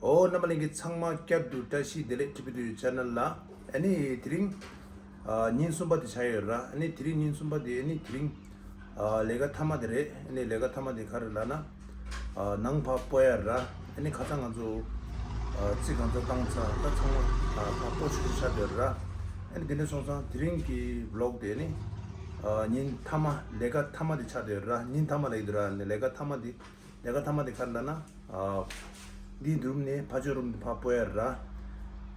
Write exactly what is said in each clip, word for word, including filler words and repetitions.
ཨོ་རྣམ་པ་ལྷན་རྒྱས་ཚང་མ་བསྐྱར་དུ་བཀྲ་ཤིས་བདེ་ལེགས། ཊི་བི་ཌི་ཡུ་ཆེ་ནལ་ལ། ཨ་ནི་དེ་རིང་ཨ་ཉིན་གསུམ་པ་དེ་ཆགས་ཡོད་ར། ཨ་ནི་དེ་རིང་ཉིན་གསུམ་པ་དེ་ཨ་ནི་དེ་རིང་ཨ་ལས་ཀ་མཐའ་མ་དེ་རེད། ཨ་ནི་ལས་ཀ་མཐའ་མ་དེ་ག་རེ་ལབ་ན། ཨ་ནང་ཕར་སྤོ་ཡ་ར། ཨ་ནི་ཁ་སང་ང་ཚོ་ཨ་རྩི་གང་ཚ་བཏང་ཚར། ད་ཚང་མ་ཨ་ཕར་སྤོ་ཆོག་ཆོག་ཆགས་བསྡད་ར། ཨ་ནི་དེ་འདྲ་སོང་ཙང་དེ་རིང་གི་བི་ལོག་དེ་ནི་ཨ་ཉིན་མཐའ་མ་ལས་ཀ་མཐའ་མ་དེ་ཆགས་བསྡད་ར། ཉིན་མཐའ་མ་ལབ་ཀྱི་འདུག་ར། ཨ་ནི་ལས་ཀ་མཐའ་མ་དེ་ལས་ཀ་མཐའ་མ་དེ་ག་རེ་ལབ་ན། ཨ་འདི་རུམ་ནས་ཕར་ཕྱོགས་རུམ་དེ་ཕར་སྤོ་ཡ་ར།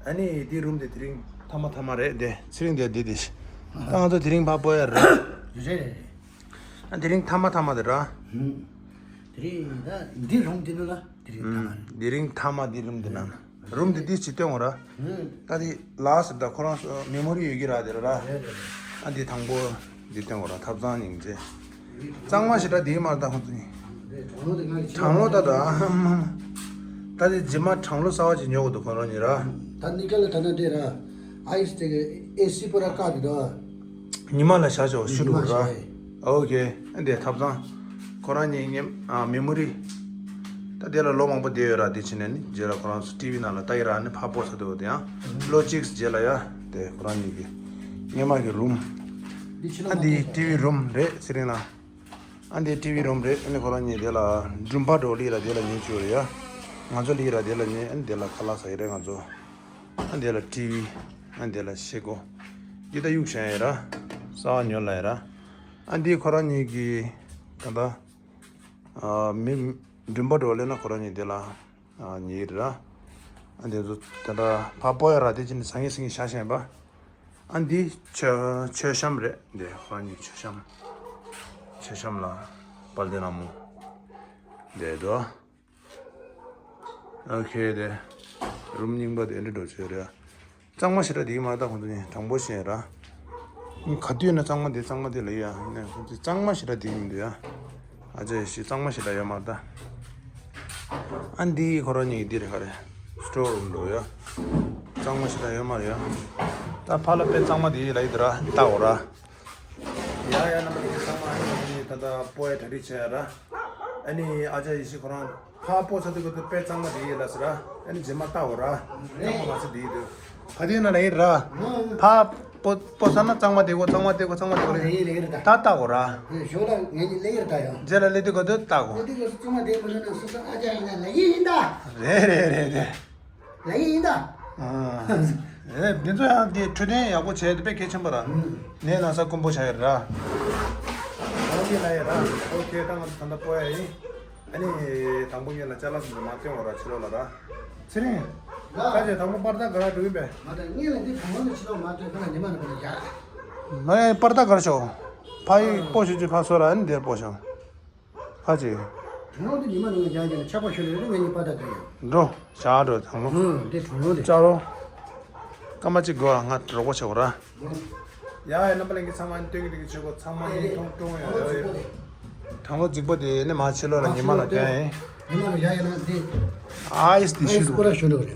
ཨ་ནི་འདི་རུམ་དེ་དེ་རིང་མཐའ་མ་མཐའ་མ་རེད། དེ་ཚེ་རིང་དེ་འདི་དེ་ད་ང་ཚོ་དེ་རིང་ཕར་སྤོ་ཡ་ར། རེད་རེད་རེད། ཨ་དེ་རིང་མཐའ་མ་མཐའ་མ་དེ་ར། ཧུམ། དེ་རིང་ད་འདི་རུམ་དེ་ནང་ལ་དེ་རིང་མཐའ་མ་རེད། དེ་རིང་མཐའ་མ་འདི་རུམ་དེ་ནང་ལ། རུམ་དེ་འདི་ཅིག་སྟོན་འོ་ར། ཧུམ། ད་དེ་ལགས་སོ། ད་ཁོ་རང་ཚོ་མེ་མོ་རི་ཡོད་ཀྱི་ར་དེ་ར། རེད་རེད་རེད། ཨ་འདི་དང་པོ་འདི་སྟོན་འོ་ར། ཐབ་ཚང་སྙིང་རྗེ། གཙང་མ་ཞེ་དྲག་དེའི་མར་ད་ཁོང་ཚོ་ནི། གྲང་ལོ་དེ་ང་གི་གྲང་ལོ་ད་ད་ཨ་མ་མ། ད་དེ་རྗེས་མ་གྲང་ལོ་གསར་བ་ཅིག་ཉོ་དགོས་འདུག་ཁོ་རང་གཉིས་ར། ད་ནི་ཀ་ལ་ད་ན་དེ་ར། ཨའི་སི་དེ་གི་ཨེ་སི་པོ་ར་བཀག་དེ་ད། ཉི་མ་ལ་བཞག་ཆོག་ཤུ་རུ་ར། ཉི་མ་བཞག་ཨོ་ཁེ། ཨ་འདི་ཐབ་ཚང་ཁོ་རང་གཉིས་ངེམ་ཨ་མེ་མོ་རི། ད་དེ་ལ་ལོ་མང་པོ་བསྡད་ཡོད་ར། དེ་ཕྱིན་ནས་ནི་རྗེས་ལ་ཁོ་རང་ཚོ་ཊི་ཝི་ནང་ལ་ལྟ་གི་ར། ནི་ཕར་སྤོ་ཚར་འདུག་དེ་ཡང་ལོ་གཅིག་རྗེས་ལ་ཡ་དེ་ཁོ་རང་གཉིས་ཀྱི་སྔས་མ་གི་རུམ། འདི་ཕྱི་ལོགས་ཨ་འདི་ཊི་ཝི་རུམ་རེད་ཚེ་རིང་ལགས། ཨ་འདི་ཊི་ཝི་རུམ་རེད། ཨ་ནི་ཁོ་རང་གཉིས་དེ་ལ་སྦྲུམ་པ་འགྲོ་ལི་ར་དེ་ལ་ཉལ་བཅུག་རེད་ཡ། ང་ཚོ་ལི་ར་དེ་ལ་ཉལ། ཨ་ནི་དེ་ལ་ཁ་ལག་ཟ་གི་རེད་ང་ཚོ། ཨ་འདི་ལ་ཊི་ཝི། ཨ་འདི་ལ་ཤེལ་སྒོ། འདི་ད་གཡུག་བཞག་ཡ་ར། གསར་བ་ཉོ་ལ་ཡ་ར། ཨ་འདི་ཁོ་རང་གཉིས་ཀྱི་ད་ལྟ་ཨ་མི་སྦྲུམ་པ་འགྲོ་ལེ་ན་ཁོ་རང་གཉིས་དེ་ལ་ཨ་ཉལ་ར། ཨ་འདི་ཚོ་ད་ལྟ་ཕར་སྤོ་ཡ་ར། དེ་ཕྱིན་ནས་ཟང་ངེ་ཟིང་ངེ་བཞག་བཞག་ཡིན་པ། ཨ་འདི་མཆོད་མཆོད་བཤམས་རེད། འདི་ཁོ་རང་གཉིས་མཆོད་བཤམས། མཆོད་བཤམས་ལ་དཔལ་ལྡན་ལྷ་མོ་བསྡད་འདུག་ཨོ་ཁེ། དེ་རུམ་རྙིང་པ་དེ་འདྲ་འགྲོ་ཆོག་རེད། གཙང་མ་ཞེ་དྲག་དེ་མ་ད་ཁོང་ཚོ་ནི་དྲང་པོ་བཤད་ར། ག་དུས་ན་གཙང་མ་དེ་གཙང་མ་དེ་ལ་ཡ། ཁོང་ཚོ་གཙང་མ་ཞེ་དྲག་དེ་མི་འདུག་ཡ། ཨ་ཅེ་ཞིག་གཙང་མ་ཞེ་དྲག་ཡོད་མ་རེད་ད། ཨ་འདི་ཁོ་རང་གཉིས་འདི་རེད་ག་རེད། སི་ཊོར་རུམ་འགྲོ་ཡ། གཙང་མ་ཞེ་དྲག་ཡོད་མ་རེད་ཡ། ད་ཕ་ལ་དཔེ་གཙང་མ་དེ་ཡི་ལ་ཡི་དེ་ར་ལྟ་འོ་ར། ཡ་ཡ་རྣམ་པ་ལྷན་རྒྱས་ཚང་མ། ཨ་ནི་ད་ལྟ་སྤོ་ཡ་གྲ་སྒྲིག་བྱས་ཡ་ར། ཨ་ནི་ཨ་ཅག་ཡེ་ཤེས་ཁོ་རང་ཕར་སྤོ་ཚར་དུས་ཁོ་ཚོ་དཔེ་གཙང་མ་དེ་ཡིན་ལ་ཟེར་ར། ཨ་ནི་རྗེས་མ་ལྟ་འོ་ར། གཙང་མ་མ་ཚད་དེ་ཡིན་དུས་ཕ་དེ་ན་ལ་ཡིན་ར། ཕར་སྤོ་སྤོ་ཚར་ན་གཙང་མ་དེ་གོ་གཙང་མ་དེ་གོ་གཙང་མ་དེ་གོ་ལ་ཡིན་ལ་ཡིན་ར། ད་ལྟ་འོ་ར། ཞོགས་ལ་ངེད་གཉིས་ལ་ཡིན་ར་ད་ཡོང་། རྗེས་ལ་སླེབས་དུས་གོ་དུས་ལྟ་གོ། སླེབས་དུས་གོ་གཙང་མ་དེ་གོ་ན་སོ་སོ་ཨ་ཅག་ཡིན་ན་ལ་ཡིན་ཡིན་ད། རེད་རེད་རེད་རེད། ལ་ཡིན་ཡིན་ད། ཨ། ཨེ་འདི་ཚོ་ཡང་དེ་འཕྲོད་བསྟེན་ཡག་པོ་བྱས་ཏེ་དཔེ་གལ་ཆེན་པོ་ར། ནས་ན་ས་དཀོན་པོ་བྱ་ཡོད་ར། ཨོ་ཁེ་ལ་ཡོད་ར། ཨོ་ཁེ། ད་ང་ཚོ་ད་ལྟ་སྤོ་ཡ་ཡིན། ཨ་ནི་དང་པོ་ངེད་ལ་ཅ་ལག་ཚོ་མ་སྟོན་འོ་ར། ཕྱི་ལོགས་ལ་ར། ཚེ་རིང་། ཁ་ཆེ་དང་པོ་པར་ད་ག་ར་འགྲོ་ཡིན་པས། མ་ད་ངེད་ལ་འདི་གང་ལ་ཕྱི་ལོགས་མ་སྟོན་ཁ་ལ་ཉི་མ་ནི་ཁ་ལ་ཡག་མ་ཡ་པར་ད་ག་ར་ཤོག་ཕ་ཡི་སྤོ་ཤོག་ཅིག་ཕ་སོ་ར། ཨ་ནི་འདིར་སྤོ་ཤོག་ཕ་ཅིག་དྲང་ལོ་དེ་ཉི་མ་ནང་ལ་རྒྱག་རྒྱག་ནས་ཆག་པ་ཤོར་ལེ་རེ་ངས་ཉིན་པ་ད་དོན་ཡོད། འགྲོ། བཞག་འགྲོ་དྲང་ལོ། ཨང་། དེ་དྲང་ལོ་དེ། ལྕགས་ལོ། སྐར་མ་གཅིག་དགོས་ཨ། ང་རོགས་པ་བྱེད་དགོས་ར། ཡ་ཡ་རྣམ་པ་ལྷན་རྒྱས་ཚང་མ་ནི་སྟོན་གི་སྟོན་གི་བྱེད་དགོས། ཚང་མ་ནི་མཐོང་མཐོང་ཡོད་རེད། དྲང་ལོ་རྫིག་པོ་དེ་ནི་མ་ཕྱི་ལོགས་ལ་ཉི་མ་ལ་སྟོན་ཡིན། ཉི་མ་ལ་ཡ་ཡ་ན་དེ། ཨའི་སི་དེ་ཤུ་རུ། སྐོར་ར་ཤོར་འགྲོ་གི་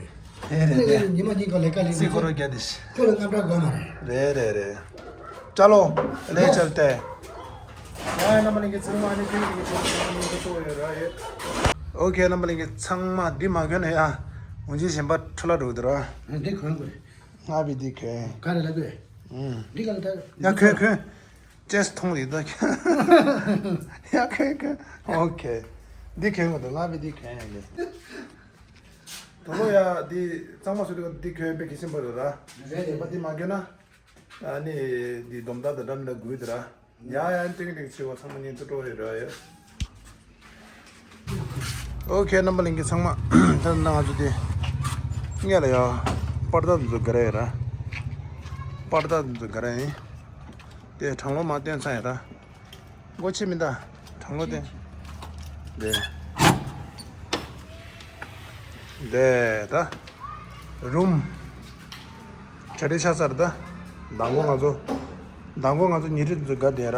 རེད། རེད་རེད་རེད། ཉི་མ་གཉིས་ཀ་ལས་ཀ་ལས་སི་ཀོ་རོ་རྒྱ་དེ་ཤི། ཁྱོད་ལ་རྔམ་སྐྲག་དགོས་མ་རེད། རེད་རེད་རེད། ཅ་ལོ། ལས་བྱ་སྟེ། ཡ་ཡ་རྣམ་པ་ལྷན་རྒྱས་ཚང་མ་ནི་ཐེངས་གཅིག་གི་ཆེད་དུ་ཚང་མ་མཉམ་དུ་གཏོགས་ཡོད་ར་ཡོད། ཨོ་ཁེ། རྣམ་པ་ལྷན་རྒྱས་ཚང་མ་འདི་མ་གྱོན་ན་ཡ། འོན་ཅིག་གཞན་པ་འཕྲོ་བརླག་འགྲོ་གི་འདུག་ར། འདི་གོན་དགོས་རེད། ང་བི་འདི་གོན། ག་རེ་ལབ་དགོས། ཨུམ། འདི་ག་ལ་ད། ཡ་གོན་གོན། ཅེས་མཐོང་རེད་ད། ཡ་གོན་གོན། ཨོ་ཁེ། འདི་གོན་དགོས་འདུག་ང་བི་འདི་གོན་ཡ་ལེ། དོ་ལོ་ཡ་འདི་གཙང་མ་བཟོ་དུས་འདི་གོན་པའི་གི་སེམས་པ་རེད་ར། རེད་རེད། མ་འདི་མ་གྱོན་ན། ཨ་ནི་འདི་སྡོམ་ད་དང་འདྲ་མི་འདྲ་དགོས་དེ་ར། ཡ་ཡ་ཏིང་ཏིང་ཆེ་བ་ཚང་མ་ཉིན་དུ་འགྲོ་ཡི་ར་ཡ། ཨོ་ཁེ། རྣམ་པ་ལྷན་རྒྱས་ཚང་མ། ད་ནང་ང་ཚོ་དེ་སྔས་ལ་ཡ་པར་ད་འཛུགས་ག་ར་ཡ་ར། པར་ད་འཛུགས་ག་ར་ཡིན། དེ་གྲང་ལོ་མ་བསྟན་ཚང་ཡ་ར། སྒོ་ཕྱེ་མི་འདའ། གྲང་ལོ་དེ། དེ། དེ་ད། རུམ། གྲ་སྒྲིག་ཆགས་ཚར་ད། མདང་དགོང་ང་ཚོ། མདང་དགོང་ང་ཚོ་ཉལ་ཁྲི་ཚོ་དགའ་བསྡད་ར།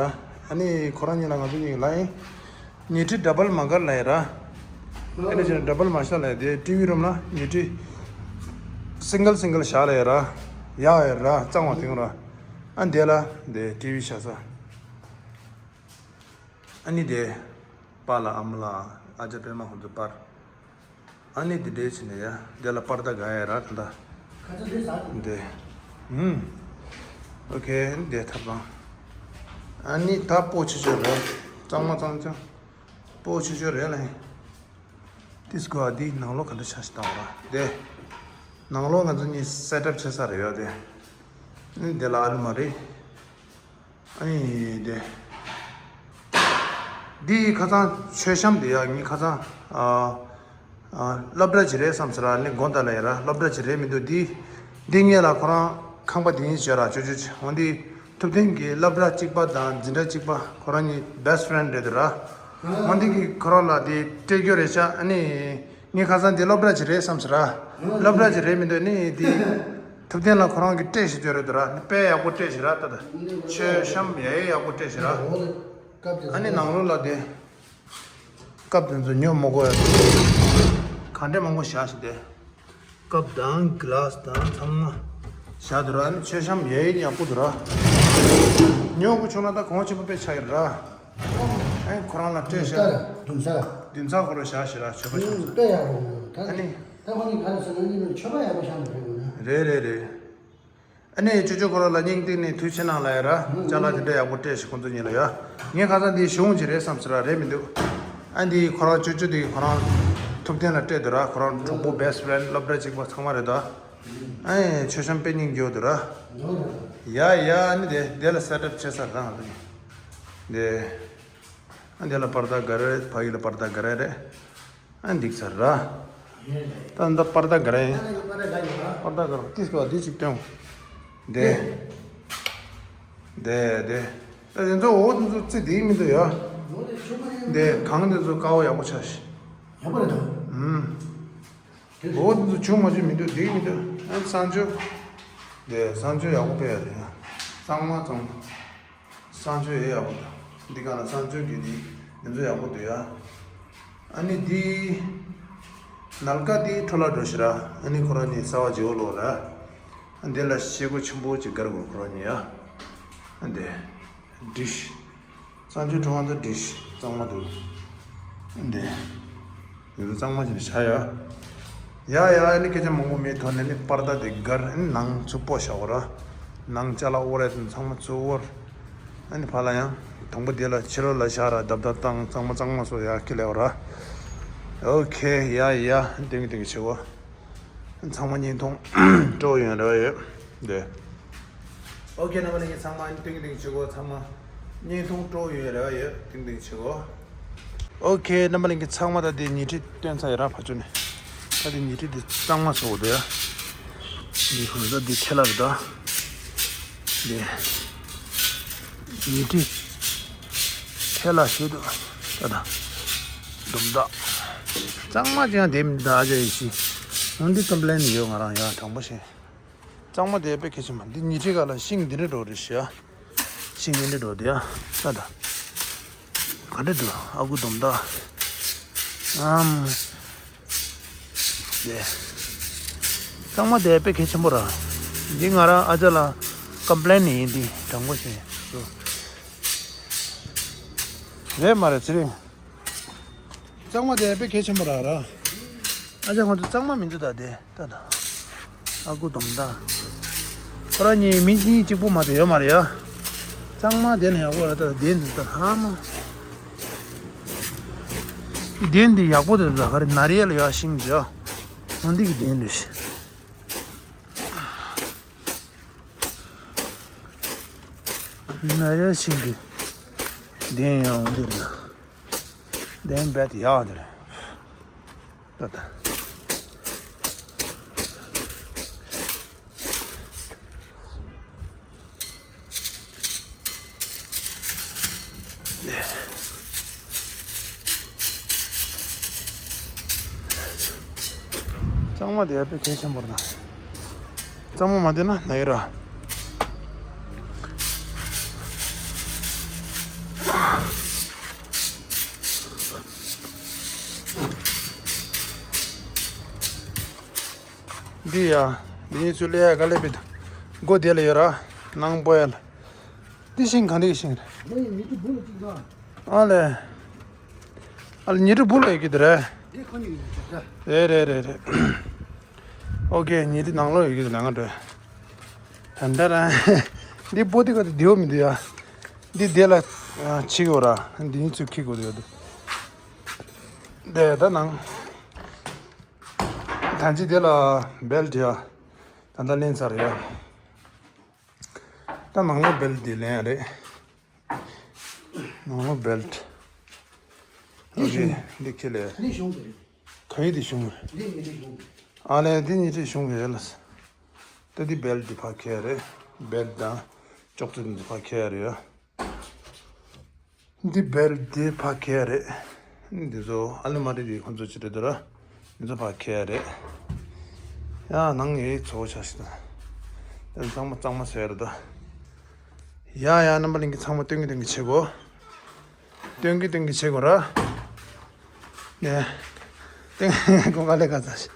ཨ་ནི་ཁོ་རང་གཉིས་ལ་ང་ཚོ་གཉིས་ལ་ཡིན། ཉལ་ཁྲི་ཌ་བལ་མ་དགའ་ལ་ཡ་ར། ཨ་ནི་ཅི་ཌ་བལ་མ་ཤ་ལ་ཡ་དེ་ཊི་ཝི་རུམ་ལ་ཉལ་ཁྲི། སིང་གལ་སིང་གལ་བཞག་ལ་ཡ་ར། ཡ་ཡ་ར་གཙང་བ་དེང་ར། ཨ་འདི་ལ་དེ་ཊི་ཝི་ཤ་ས། ཨ་ནི་དེ། པཱ་ལགས་ཨ་མ་ལགས་ཨ་ཅག་པད་མ་ཁོང་ཚོ་པར། ཨ་ནི་འདི་འདྲའི་ཕྱིན་ནས་ཡ། འདི་ལ་པར་ད་ག་ཡ་ར་ད་ད། ཁ་ཚ་འདི་ཟ། འདི། ཧུམ། ཨོ་ཁེ། འདི་ཐབ་ལང་། ཨ་ནི་ད་པོ་ཆུ་ཆུ་རེད། གཙང་མ་གཙང་ཆུ། པོ་ཆུ་ཆུ་རེད་ལ། ཏིས་གོ་ཨ་འདི་ནང་ལོགས་ག་འདྲ་ཆ་ཞིག་བཏང་བ་ར། འདི། ནང་ལོགས་ང་ཚོ་གཉིས་སེ་ཊབ་བྱེད་ས་རེད་ཡ་འདི། ཨ་ནི་འདི་ལ་ཨ་ལུ་མ་རེད། ཨ་ནི་དེ། འདི་ཁ་སང་མཆོད་བཤམས་དེ་ཡ། ངའི་ཁ་སང་ཨ་ཨ་སློབ་གྲྭ་ཅིག་རེད་བསམ་ཟེར་ར། ནི་དགོང་དག་ལ་ཡ་ར་སློབ་གྲྭ་ཅིག་རེད་མི་འདུག་འདི་འདི་ངེད་ལ་ཁོ་རང་ཁང་པ་དེ་ཉིད་བྱོས་ར། ཅོ་ཅོ་ཅི་འོ་འདི་ཐུབ་བསྟན་གྱི་སློབ་གྲྭ་གཅིག་པ་དང་འཛིན་གྲྭ་གཅིག་པ་ཁོ་རང་གཉིས་best friend རེད་འདུག་ར། འོ་འདི་གི་ཁོ་རང་ལ་དེ་སྤྲད་རྒྱུ་རེད་ཤག་ཨ་ནི། ངས་ཁ་སང་འདི་སློབ་གྲྭ་ཅིག་རེད་བསམ་ཟེར་ར། སློབ་གྲྭ་ཅིག་རེད་མི་འདུག་ནི་འདི། ཐུབ་བསྟན་ལ་ཁོ་རང་གིས་སྤྲད་ཤེས་ཀྱི་རེད་འདུག་ར། ནི་དཔེ་ཡག་པོ་སྤྲད་ཤེས་ར་ད་ད། མཆོད་བཤམས་ཡ་ཡི་ཡག་པོ་སྤྲད་ཤེས་ར། ཨ་ནི་ནང་ལོགས་ལ་དེ། ཀབ་དེ་ཚོ་ཉོ་མི་དགོས་ཡ། ག་འདྲ་མང་པོ་བཞག་ཤེས་དེ། ཀབ་དང་གི་ལཱ་སི་དང་ཚང་མ་བཞག་འདུག་ར། ནི་མཆོད་བཤམས་ཡ་ཡི་ཡག་པོ་འདུག་ར། ཉོ་དགོས་བྱུང་ན་ད་གོང་ཆེན་པོ་དཔེ་ཆགས་ཡོད་ར། ཨེ་ཁོ་རང་ལ་སྤྲད་ཤག་འདུན་ས། འདུན་ས་ཁོ་རང་བཞག་ཤག་ར། མཆོད་པ་བཤམས་ས། དཔེ་ཡག་པོ་ཡོད། ད་ཨ་ནི། ད་ཁོ་གཉིས་ག་རེ་ཟེར་ན་གཉིས་ནི་མཆོད་པ་ཡག་པོ་བཤམས་འདུག་རེད་ངོ་ན། རེད་རེད་རེད། ཨ་ནི་ཅོ་ཅོ་ཁོ་རང་ལ་སྙིང་གཏིང་ནས་ཐུགས་ཆེ་གནང་ལ་ཡ་ར། ཅ་ལག་དེ་འདྲ་ཡག་པོ་སྤྲད་ཤག་ཁོང་ཚོ་གཉིས་ལ་ཡ། ངས་ཁ་སང་འདི་གཞུང་ཅིག་རེད་བསམ་ཟེར་ར། རེད་མི་འདུག་ཨ་འདི་ཁོ་རང་ཅོ་ཅོ་དེ་ཁོ་རང་ཐུབ་བསྟན་ལ་སྤྲད་འདུག་ར། ཁོ་རང་གྲོགས་པོ་best friend སློབ་གྲྭ་གཅིག་པ་ཚང་མ་རེད་ད། ཨེ་མཆོད་བཤམས་དཔེ་སྙིང་རྗེ་པོ་འདུག་ར། ཡ་ཡ། ཨ་ནི་དེ་དེ་ལ་སེ་ཊབ་བྱེད་ས་རང་རེད། དེ། ཨ་དེ་ལ་པར་ད་ག་རེ་རེད། ཕ་གི་ལ་པར་ད་ག་རེ་རེད། ཨ་འགྲིག་ཚར་ར། ད་ད་པར་ད་ག་རེ་ཡིན། པར་ད་ག་རེ། ཏིས་པ་འདི་ཅིག་སྟོན། དེ། དེ་དེ། ད་དེ་ཚོ་འོ་དེ་ཚོ་རྩི་དེ་མི་འདུག་ཡ། དེ་གང་དེ་ཚོ་དཀར་པོ་ཡག་པོ་ཆགས་ཤག་ཡག་པོ་རེད་དོ། ཨུམ། འོ་དེ་ཚོ་བྱུང་མ་བྱུང་མི་འདུག་འགྲིག་མི་འདུག་ཨ་གསང་མཆོད། དེ་གསང་མཆོད་ཡག་པོ་སྤེལ་ཡ་རེད་ཡ། གཙང་མ་གཙང་མ། གསང་མཆོད་ཡེ་ཡག་པོ་འདུག་འདི་ག་ལ་གསང་མཆོད་ཀྱི་འདི་འདི་ཚོ་ཡག་པོ་འདུག་ཡ། ཨ་ནི་འདི་ནལ་ཀ་འདི་འཕྲོ་བརླག་འགྲོ་ཤི་ར། ཨ་ནི་ཁོ་རང་གཉིས་གསར་པ་བརྗེ་པོ་ལོག་ར། ཨ་འདི་ལ་ཤེལ་སྒོ་ཆེན་པོ་ཅིག་བཀར་དགོས་ཁོ་རང་གཉིས་ཡ། ཨ་འདི་འགྲིག་གསང་མཆོད་འཕྲོ་བརླག་འདི་འགྲིག་གཙང་མ་འདུག་ཨ་འདི། ཡོད་ཚད་གཙང་མ་ཞིག་བྱ་ཡ། ཡ་ཡ། ཨ་ནི་སྐད་ཆ་མང་པོ་མེད་དོན་ནས་ནི་པར་ད་དེ་སྒར། ཨ་ནི་ནང་ཚུར་སྤོ་བཞག་གོ་ར། ནང་ཅ་ལག་དབོར་ཡ་དེ་ཚང་མ་ཚུར་དབོར། ཨ་ནི་ཕར་ལ་ཡང་དང་པོ་དེ་ལ་ཕྱི་ལོགས་ལ་བཞག་ར། རྡབ་རྡབ་བཏང་། གཙང་མ་གཙང་མ་བཟོ་ཡ་ཁྱི་ལས་གོ་ར། ཨོ་ཁེ། ཡ་ཡ། ཏིང་ཏིང་བྱེད་གོ་ཚང་མ་བརྙན་ཐུང་སྤྲོ་ཡོང་རེ་བ་ཡོད། འདི། ཨོ་ཁེ། རྣམ་པ་ལྷན་རྒྱས་ཚང་མ་ཏིང་ཏིང་བྱེད་གོ་ཚང་མ་བརྙན་ཐུང་སྤྲོ་ཡོང་རེ་བ་ཡོད། ཏིང་ཏིང་བྱེད་གོ་ཨོ་ཁེ། རྣམ་པ་ལྷན་རྒྱས་ཚང་མ་ད་དེ་ཉལ་ཁྲི་སྟོན་ཚར་ཡོད་ར། ཕར་ཕྱོགས་ནས་ད་དེ་ཉལ་ཁྲི་དེ་གཙང་མ་བཟོ་དགོས་འདུག་ཡ། འདི་ཁོ་ད་འདི་ཁྱེད་ལ་རེད་ད། འདི་ཉལ་ཁྲི་ཁྱེད་ལ་ཞུ་འདུག་ད་ད་སྡོམ་ད། གཙང་མ་ཅང་དེ་མི་ད་ཨ་ཅག་ཡེ་ཤེས། འོན་ཏེ་ཀམ་པི་ལེན་ཡོད་ང་རང་ཡ། དྲང་པོ་བཤད། གཙང་མ་དེ་དཔེ་གལ་ཆེན་པོ། འདི་ཉལ་ཁྲི་སྒང་ལ་ཤིང་འདི་འདྲ་འགྲོ་རེད་ཤག་ཤིང་འདི་འདྲ་འགྲོ་དེ་ཡ། ད་ད། ག་འདྲ་འདུག་ཨ་ཁུ་སྡོམ་ད། ཨམ། དེ། གཙང་མ་དེ་དཔེ་གལ་ཆེན་པོ་ར། འདི་ང་རང་ཨ་ཅག་ལ་ཀམ་པི་ལེན་ཡིན། འདི་དྲང་པོ་བཤད། རེད་མ་རེད་ཚེ་རིང་། གཙང་མ་དེ་དཔེ་གལ་ཆེན་པོ་ར་ར། ཨ་ཅག་ང་ཚོ་གཙང་མ་མི་འདུག་ད་དེ། ད་ད། ཨ་ཁུ་སྡོམ་ད། ཁོ་རང་གཉིས་མི་གཉིས་གཅིག་པུ་མ་གཏོགས་ཡོད་མ་རེད་ཡ། གཙང་མ་དེ་ནས་ཡག་པོ་རེད་ད། དེ་འདི་ད་ཧ་མ། དེ་འདི་ཡག་པོ་དེ་ད་ག་རེ་ན་རེ་ལ་ཡ་ཤིང་འདི་ཡ། འོ་འདི་གི་དེ་འདི་ཤི། ན་རེ་ཤིང་གི་དེ་ཡང་འོ་འདི་རེད། དེ་འབད་དེ་ཡག་འདི་རེད། ད་ད། གཙང་མ་དེ་དཔེ་གལ་ཆེན་པོ་རེད་ད། གཙང་མ་མ་བསྡད་ན་ན་ཡོད་ར། འདི་ཡ། འདི་ཚོ་ལས་ཡ་ག་ལས་པའི་སྒོ་དེ་ལ་ཡོད་ར། ནང་སྤོ་ཡ་ལ། འདི་ཤིང་ག་འདི་ཤིང་རེད། ཨ་ལས། ཨ་ལས་ཉི་གྲུ་སྦུག་ལ་ཡོད་ཀྱི་འདི་རེད། དེ་ཁོ་གཉིས་ཀྱི་ཆ་ཚ། རེད་རེད་རེད་རེད། ཨོ་ཀེ། ཉི་དེ་ནང་ལོགས་ཡོད་ཀྱི་འདུག་ལས་ང་འགྲོ། ད་འདྲ་ར། འདི་པོ་ཏི་ག་དེ་བདེ་བོ་མི་འདུག་ཡ། འདི་དེ་ལ་ཕྱི་གོ་ར། འདི་གཉིས་ཚུར་ཁྱེར་དགོས་འདུག་ཡ། འདི་དེ་ད་ནང་། ད་ཅི་དེ་ལ་བེལ་ཊི་ཡ། ད་ལྟ་ལེན་ཚར་ཡ། ད་ནང་ལོགས་བེལ་ཊི་དེ་ལེན་ཡ་རེད། ནང་ལོགས་བེལ་ཊི། འདི་ཨོ་ཀེ། གཞུང་། འདི་ཁྱེར་ལེ། འདི་གཞུང་གི་རེད། ག་ཡི་འདི་གཞུང་གི་རེད། འདི་ཉི་ཁྲི་གཞུང་གི་རེད། ཨ་ལས། འདི་ཉི་ཁྲི་གཞུང་གི་རེད་ལ། ད་འདི་བེལ་ཊི་འདི་ཕར་ཁྱེར་རེད། བེལ་ཊི་དང་ཅོག་ཙེ་འདི་ཕར་ཁྱེར་རེད་ཡ། འདི་བེལ་ཊི་འདི་ཕར་ཁྱེར་རེད། འདི་ཚོ་ཨ་ལི་མ་རི་འདི་ཁོང་ཚོ་ཅི་རེད་འདུག་ར། འདི་ཚོ་ཕར་ཁྱེར་རེད། ཡ་ནང་ཡི་ཚོ་ཆ་ཞིག་དང་། ད་ཚང་མ་གཙང་མ་བཟོས་རེད་ད། ཡ་ཡ། རྣམ་པ་ལྷན་རྒྱས་ཚང་མ་སྟོན་གི་སྟོན་གི་བྱེད་གོ། སྟོན་གི་སྟོན་གི་བྱེད་གོ་ར། ནས། སྟོན་གོ་ག་ལེ་ག་ཚ་ཞིག་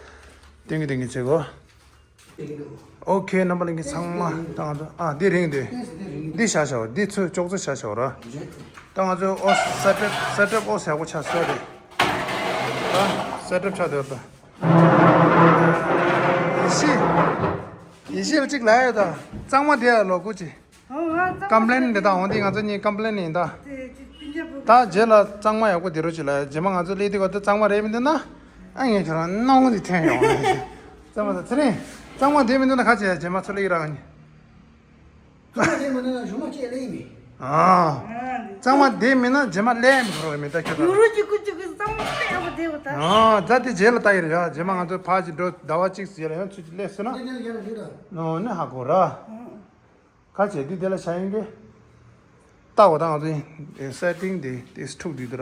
སྟོན་གི་སྟོན་གི་བྱེད་གོ། ཨོ་ཀེ། རྣམ་པ་ལྷན་རྒྱས་ཚང་མ་ད་ང་ཚོ། ཨ། འདི་རིང་འདི། འདི་བཞག་བཞག་འདི་ཚོ་ཅོག་ཙེ་བཞག་བཞག་ར། ད་ང་ཚོ་ཨོ་སེ་ཊབ་སེ་ཊབ་ཨོ་ཡག་པོ་ཆགས་སོང་རེད། ད་སེ་ཊབ་ཆགས་བསྡད་ད། ཡེ་ཤེས། ཡེ་ཤེས་ལ་གཅིག་ལབ་ཡོད་ད། གཙང་མ་དེ་ཡ་ལོ་དགུ་ཅི། ཀམ་པི་ལེན་འདི་དང་འོང་དེ་ང་ཚོ་གཉིས་ཀམ་པི་ལེན་ཡིན་ད། ད་རྗེས་ལ་གཙང་མ་ཡག་པོ་དེ་རུ་ཅི་ལ། རྗེས་མ་ང་ཚོ་སླེབས་དུས་ག་དུས་གཙང་མ་རེད་མི་འདུག་ན། ཨ། ངས་ཁྱོད་རང་སྣང་བ་འདི་འཐེན་ཡོང་། གཙང་མ་ད་ཚེ་རིང་། གཙང་མ་དེ་མི་འདུག་ན་ཁ་ཆེ་རྗེས་མ་ཚོ་སླེབས་རང་ཉིད། གཙང་མ་དེ་མི་འདུག་ན་གཞུག་མ་ཅི་སླེབས་མི། ཨ། གཙང་མ་དེ་མིན་ན་རྗེས་མ་སླེབས་མི་རོགས་མི་ད་ཁྱོད་ཡུ་རོ་གཅིག་གུ་གཅིག་གུ་གཙང་མ་སླེབས་ཡག་པོ་དེ་བ་ད། ཨ། ད་དེ་རྗེས་ལ་ལྟ་ཡི་རེད་ཡ། རྗེས་མ་ང་ཚོ་ཕར་ཅིག་འགྲོ་ཟླ་བ་གཅིག་ཙམ་ལ་ཡང་ཚུར་ཅིག་སླེབས་སོང་ན། དེ་ནས་ཡར་ལུས་ད། ནོ་ནི་ཧ་གོ་ར། ཁ་ཆེ་འདི་དེ་ལ་བྱ་ཡིན་གི། ལྟ་བ་དང་ང་ཚོ་སེ་ཊིང་འདི་དེ་འཁྲུག་འདུག་དེ་ར།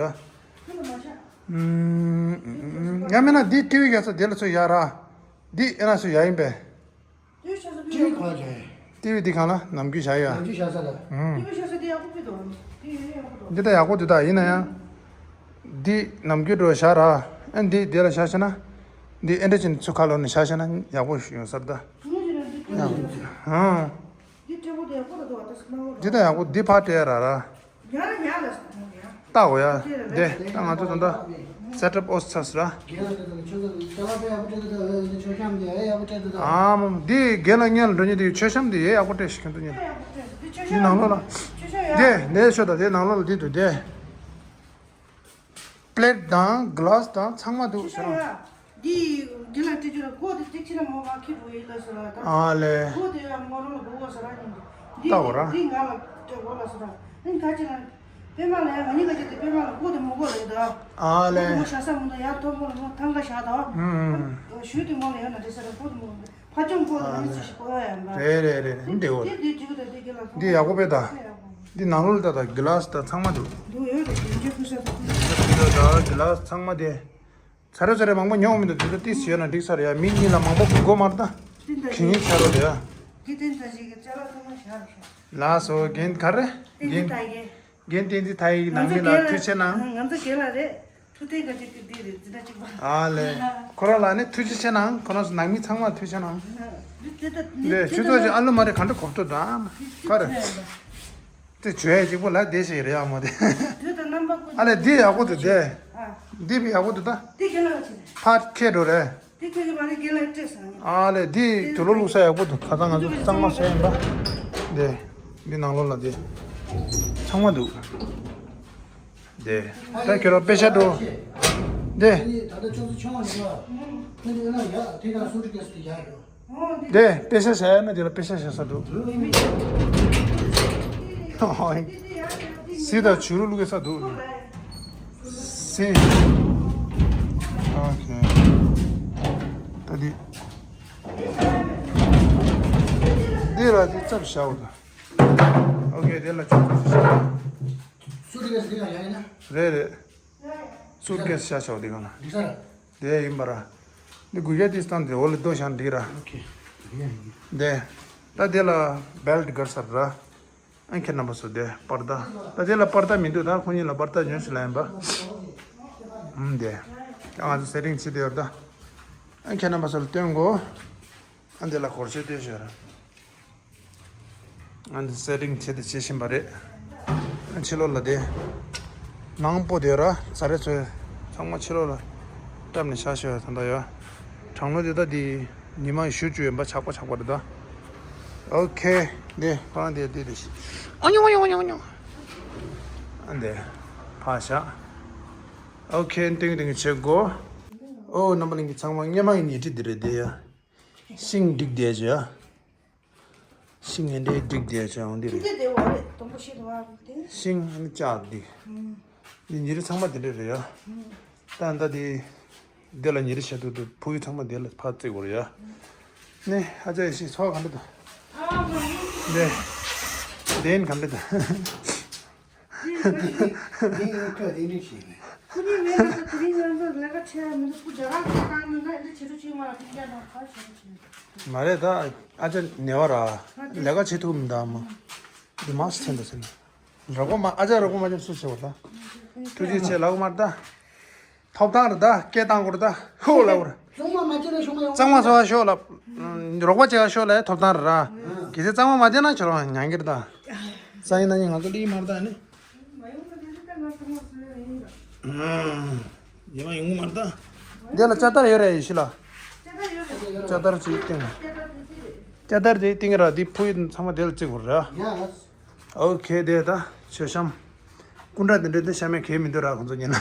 ཡང་མིན་ན་འདི་ཊི་ཝི་ག་ས་དེ་ལ་ཚོ་ཡ་ར། འདི་ཨེ་ན་ཚོ་ཡ་ཡིན་པས། ཊི་ཝི་ག་ལ་བྱ་ཡིན། ཊི་ཝི་འདི་གང་ལ་ནམ་རྒྱུན་བྱ་ཡ། ནམ་རྒྱུན་བྱ་ས་ལ། ཨུམ། འདི་ད་ཡག་པོ་འདུག་ད། ཡིན་ན་ཡང་། འདི་ནམ་རྒྱུན་འགྲོ་བཞག་ར། ཨ། འདི་དེ་ལ་བཞག་ཤེ་ན། འདི་ཨེ་འདྲ་ཅན་ཚུ་ཁ་ལོ་ནས་བཞག་ཤེ་ན་ཡག་པོ་ཡོང་ས་རེད་ད། ཨང་། འདི་ད་ཡག་པོ་འདི་ཕར་སྤྲད་ར་ར། ལྟ་འོ་ཡ། འདི་ད་ང་ཚོ་ད་ལྟ་སེ་ཊབ་ཨོས་ཚར་ར། ཨ་མ་འདི་རྒན་ལ་ཉལ་འགྲོ་ཉེ་དེ་མཆོད་བཤམས་འདི་ཡེ་ཡག་པོ་སྤྲད་ཤིག་ཁྱོད་ཚོ་ཉེ། འདི་ནང་ལོགས་ལ། འདི་འདི་ཤོད་ད། འདི་ནང་ལོགས་ལ་འདི་འདུག་འདི། པི་ལེ་ཊི་དང་གི་ལ་སི་དང་ཚང་མ་འདུག་ཟེར། འདི་འདི་ལ་སྤྲད་རྒྱུ་ལ་སྒོ་དེ་ཅིག་ཕྱི་ལ་མོ་མ་ཁི་བོ་ཡིན་ལ་ཟེར་བ་དང་། ཨ་ལེ། སྒོ་དེ་ཡང་མོ་རང་ལ་སྒོ་བོ་ཟེར་བ་ཡིན། འདི་ལྟ་བ་ར། འདི་ང་ལ་སྤྲད་དགོས་ལ་ཟེར་བ། ཨ་ནི་ཁ་ཅིག་ལ་པད་མ་ལ་ཡང་ང་གཉིས་ཁ་ཅིག་དེ་པད་མ་ལ་སྒོ་དེ་མོ་སྒོ་ལ་ཡོད་ད། ཨ་ལེ། སྒོ་དེ་མོ་བཞག་ས་མོ་ད་ཡར་ཐོག་མོ་ལ་མོ་ཐང་ག་བཞག་ད། ཨུམ་ཨུམ། ཞུ་དེ་མོ་ལ་ཡོད་ན་དེ་ཟེར་བ། སྒོ་དེ་མོ་ཕ་ཆུང་ཁོ་ལ་ཨ་ནི་ལེ། ཅི་ཞིག་གོ་ཡ་ཡང་འདྲ། རེད་རེད་རེད་རེད། འདི་འོ། འདི་འདི་འཇིག་ད་འདི་གི་ལ་འདི་ཡག་པོ་དཔེ་ད། འདི་ནང་ལོགས་ད་ད་གི་ལ་སི་ད་ཚང་མ་འདུག་འདུག་ཡོད་རེད། འདི་འཇིག་ཁུ་ས་ད་ཁུ་ས་ད་གི་ལ་སི་ཚང་མ་དེ། ཚ་རེ་ཚ་རེ་མང་པོ་ཉོ་མི་འདུག་འདི་ད་ཏིས་ཡོད་ན་འགྲིག་ས་རེད་ཡ། མི་གཉིས་ལ་མང་པོ་དགོས་མ་རེད་ད། འདི་འདྲ་གི་ཉིན་ཚ་རོ་དེ་ཡ། འདི་དེ་འདྲ་ཞིག་གི་ཅ་ལག་ཚང་མ་བཞག་རེད་ཤག་ལགས་སོ། རྒན་ག་རེ། རྒན་ད་གི། རྒན་བསྟན་འཛིན་མཐའ་ཡས་ནང་མི་ལ་ཐུགས་རྗེ་གནང་། ང་ཚོ་རྒན་ལགས་རེད། ཐུགས་རྟེན་ག་ཅིག་ཏུ་འདི་རེད་འཛིན་གྲྭ་གཅིག་པ། ཨ་ལེ། ཁོ་རང་ལ་ནི་ཐུགས་རྗེ་ཆེ་གནང་། ཁོ་རང་ཚོ་ནང་མི་ཚང་མ་ཐུགས་རྗེ་གནང་། འདི་ཆུ་ཚོད་ཅིག་ཨ་ལུ་མ་རེད། ག་འདྲ་གོ་ཐུབ་དང་། ག་རེ། དེ་བྱོས་གཅིག་པོ་ལ་བསྡད་ཤིག་རེད་ཡ་མོ་དེ། ཨ་ལེ་འདི་ཡག་པོ་འདུག་དེ། འདི་ཡག་པོ་འདུག་ད། ཕར་ཁྱེར་འགྲོ་རེད། དེ་ཁྱེད་ཀྱི་མ་ནི་རྒན་ལགས་སྤྲད་སོང་། ཨ་ལེ། འདི་དུག་ལོག་བླུགས་ས་ཡག་པོ་འདུག་ད་ལྟ་ང་ཚོ་གཙང་མ་བཟོས་ཡིན་པ། འདི། འདི་ནང་ལོགས་ལ་འདི། ཚང་མ་འདུག་འདི། ད་ཁྱོད་རང་པེ་ཤ་འགྲོ། འདི། འདི་པེ་ཤ་བྱ་ཡ་ན་འདི་ལ་པེ་ཤ་བྱ་ས་འདུག་སི་དང་བྱུ་རུ་བླུགས་ས་འདུག་སི། ཨོ་ཁེ། ད་འདི། འདི་ལ་འདི་ཚབ་བྱའོ་ད། ཨོ་ཁེ། འདི་ལ་ཚབ་བྱ། སུ་ཏི་གེ་སི་འདི་ལ་ཡ་ཡིན་ན། རེད་རེད། སུ་ཏི་གེ་སི་བྱ་བྱའོ་འདི་གང་ལ། འདི་ས་ར། འདི་ཡིན་པ་ར། འདི་གུ་ཡ་འདི་སྟངས་འདི་འོ་ལ་རྡོ་བཞག་འདི་ར། ཨོ་ཁེ། འདི། ད་འདི་ལ་བེལ་ཊི་སྒར་ས་ར། ཨ་ཁྱེད་རྣམ་པ་ཚོ་དེ་པར་ད། ད་དེ་ལ་པར་ད་མི་འདུག་ད་ཁོ་གཉིས་ལ་པར་ད་ཉོས་ཤིག་ལ་ཡིན་པ། ཨུམ་དེ། ང་ཚོ་སེ་ཊིང་བྱེད་དེ་ཡོད་ད། ཨ་ཁྱེད་རྣམ་པ་ཚོ་ལ་སྟོན་གོ། ཨ་དེ་ལ་སྒོར་གཞས་སྟོན་ཤོད་ར། ཨ་དེ་སེ་ཊིང་བྱེད་དེ་བྱེད་བཞིན་པ་རེད། ཨ་ཕྱི་ལོགས་ལ་དེ། ནང་པོ་དེ་ར་ཚ་རེ་ཚོས་ཚང་མ་ཕྱི་ལོགས་ལ། སྐྲབ་ནས་བཞག་ཤོག་ད་ལྟ་ཡ། གྲང་ལོ་དེ་ད་དེ་ཉི་མ་ཞུ་བཅུ་ཡོད་པ་ཆག་པ་ཆག་པ་རེད་ད། ཨོ་ཁེ། དེ་ཁོ་རང་དེ་དེ་དེ་ཨ་ཉོ་ཨ་ཉོ་ཨ་ཉོ་ཨ་ཉོ། ཨ་འདི་ཕར་བཞག་ཨོ་ཁེ། ཏིང་ཏིང་བྱེད་དགོས། ཨོ་རྣམ་པ་གླིང་གི་ཚང་མ་སྔོན་མ་གི་ཉལ་ཁྲི་འདི་རེད་དེ་ཡ། ཤིང་འགྲིག་བསྡད་ཅི་ཡ། ཤིང་ངན་འདྲའི་འགྲིག་བསྡད་ཅི་ཡང་འདི་རེད། འདི་དེ་བ་རེད་དུམ་བུ་ཤིག་འདུག་བ་དེ། ཤིང་ཨ་ནི་ལྕགས་འདི། ཨུམ། འདི་ཉིན་རེ་ཚང་མ་དེ་འདྲ་རེད་ཡ། ཨུམ། ད་ད་དེ། འདི་ལ་ཉིན་རེ་བྱེད་དུ་དུ་ཕུ་ཡུ་ཚང་མ་དེ་ལ་ཕར་བརྩི་དགོས་རེད་ཡ། ནི་ཨ་ཅག་ཡེ་ཤེས་ཚོགས་ག་འདྲ་འདུག་འདི། དེ་ཡིན་ག་འདྲ་འདུག་དེ་ཡང་ཁ་དེ་འདྲ་ཞིག་རེད། ཁོ་གཉིས་མེད་ན་ད་དེ་རིང་ང་ཚོ་ལས་ཀ་བྱས་མི་འདུག་ཁོ་རྒྱ་གར་ཁ་བཏང་མི་འདུག་འདི་བྱེད་དུ་ཆུ་མ་ལ་ཕན་རྒྱ་དང་ཁ་བྱེད་དུ་ཆུ། མ་རེད་ད། ཨ་ཅག་ཉེ་བ་ར། ལས་ཀ་བྱེད་ཐུབ་མི་འདུག་ཨ་མ། འདི་མ་སུ་ཚན་འདུག་ཟེར་ན། རོགས་པ་མ་ཨ་ཅག་རོགས་པ་མ་ཅན་སུ་བྱེད་བ་ད། ཐུགས་རྗེ་ཆེ་ལགས་མ་རེད་ད། ཐོབ་ཐང་རེད་ད་སྐད་བཏང་དགོས་རེད་ད། ཧོ་ལབ་ར། གཙང་མ་མ་བྱས་ན་ཤོག་མ་ཡོང་། གཙང་མ་ཚོ་ཤོག་ལབ། རོགས་པ་བྱེད་ག་ཤོག་ལབ་ཐོབ་ཐང་རེད་ར། གལ་སྲིད་གཙང་མ་མ་བྱས་ན་ཁྱོད་རང་ཉན་གི་རེད་ད། གཙང་ཡིན་ན་ཉིན་ང་ཚོ་ལི་མ་རེད་ད་ནི། ཉི་མ་ཡོང་གི་མ་རེད་ད། འདི་ལ་ལྕགས་དར་ཡོད་རེད་ཡེ་ཤེས་ལགས། ལྕགས་དར་ཅིག་བཏིང་། ལྕགས་དར་ཅིག་བཏིང་ར་འདི་ཕུ་ཡི་ཚང་མ་དེ་ལ་བརྩི་དགོས་རེད། ཨོ་ཁེ་དེ་ད་མཆོད་བཤམས། སྐུ་འདྲ་དེ་འདྲ་དེ་བཤམས་མེད་གལ་མི་འདུག་ར་ཁོང་ཚོ་ཉན་ན།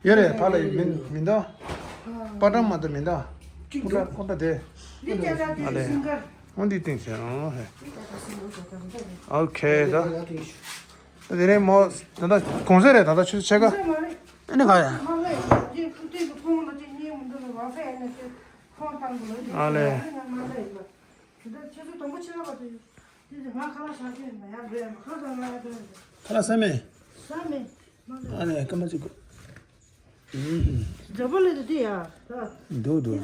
ཡོད་རེད་ཕ་ལ་ཡིན་མི་འདུག་པ་ཊམ་མ་གཏོགས་མི་འདུག་སྐུ་འདྲ་སྐུ་འདྲ་དེ། ཨ་ལེ། འོ་འདི་བཏིང་ཟེར་ཨོ་ཧེ། ཨོ་ཁེ་ད། ད་དེ་རིང་མོ་ད་ལྟ་གུང་སེང་རེད་ད་ལྟ་ཆུ་ཚོད་ཕྱེད་ཀ་ཨེ་ནི་ག་ཡ། ཨ་ལེ། ཁ་ལག་ཟ་མེད། ཨ་ནི་སྐར་མ་གཅིག་དགོས། འདུག་འདུག་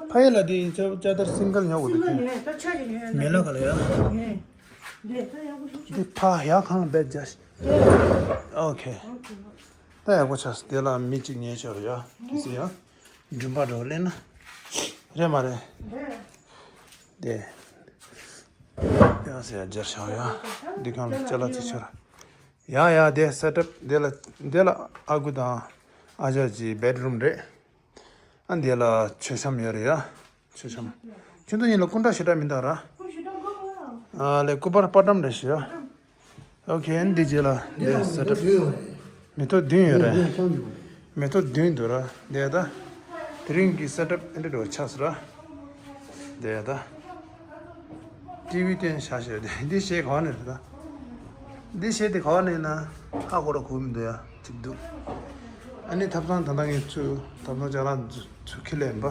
ཕ་ཡུལ་ལ་དེ་ལྕགས་དར་སིང་གལ་ཉོ་དགོས་འདུག་མེ་ལ་ག་ལ་ཡ། འདི་ཕ་ཡ་གང་བེད་རྒྱ། ཨོ་ཁེ། ད་ཡག་པོ་ཆགས་སོང་། དེ་ལ་མི་གཅིག་ཉལ་ཆོག་རེད་ཡ། དེ་སྲིད་ཡ། མགྲོན་པ་འགྲོ་སླེབས་ན། རེད་མ་རེད། དེ། ཡ་ཟེར་ཡ་སྦྱར་བྱ་ཡ། འདི་གང་ལ་ཅ་ལག་ཅིག་ཆོར། ཡ་ཡ་དེ་སེ་ཊབ་དེ་ལ་དེ་ལ་ཨ་ཁུ་དང་ཨ་ཅག་གི་བེད་རུམ་རེད། ཨ་འདི་ལ་མཆོད་བཤམས་ཡོད་རེད་ཡ། མཆོད་བཤམས། ཁྱོད་ཚོ་གཉིས་ལ་སྐུ་འདྲ་ཞེ་དྲག་མི་འདུག་ར། ཨ་ལེ་སྐུ་པར་པ་ཊམ་རེད་ཞུ་ཡ། ཨོ་ཁེ། ཨ་ནི་འདི་རྗེས་ལ་འདི་སེ་ཊབ། མེ་ཏོག་བདུན་ཡོད་རེད། མེ་ཏོག་བདུན་འདུག་ར། འདི་ད། དེ་རིང་གི་སེ་ཊབ་ཨེ་འདྲ་འདྲ་བོ་ཆགས་སོང་ར། འདི་ད། ཊི་ཝི་སྟོན་བཞག་བཞག་འདི་འདི་གཞས་ག་བ་ནས་རེད་ད། འདི་གཞས་དེ་ག་བ་ནས་ན་ཧ་གོ་ར་གོ་མི་འདུག་ཡ་ཅིག་འདུག་ཨ་ནི་ཐབ་ཚང་ད་ལྟ་ངས་ཚུར་ཐབ་ཚང་ཅ་ལག་ཚུར་ཁྱེར་ལེན་པ།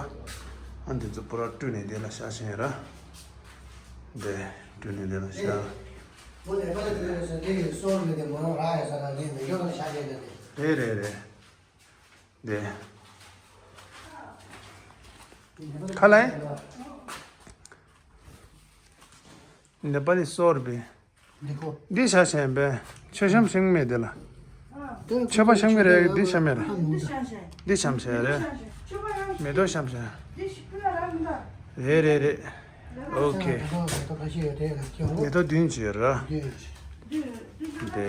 ཨ་འདི་ཚོ་པུ་ར་བཀྲུས་ནས་འདི་ལ་བཞག་བཞིན་ཡོད་ར། འདི་བཀྲུས་ནས་འདི་ལ་བཞག་རེད་རེད་རེད། འདི། ནེ་པ་ལི་སོར་བི། འདི་བཞག་བཞིན་པས་མཆོད་བཤམས་བཤམས་མེད་དེ་ལ། མཆོད་པ་བཤམས་ཀྱི་རེད། འདི་བཤམས་མེད་རེད། འདི་བཤམས་བཞིན་རེད། མེ་ཏོག་བཤམས་བཞིན། རེད་རེད་རེད། ཨོ་ཁེ། མེ་ཏོག་བདུན་བྱས་ར། དེ།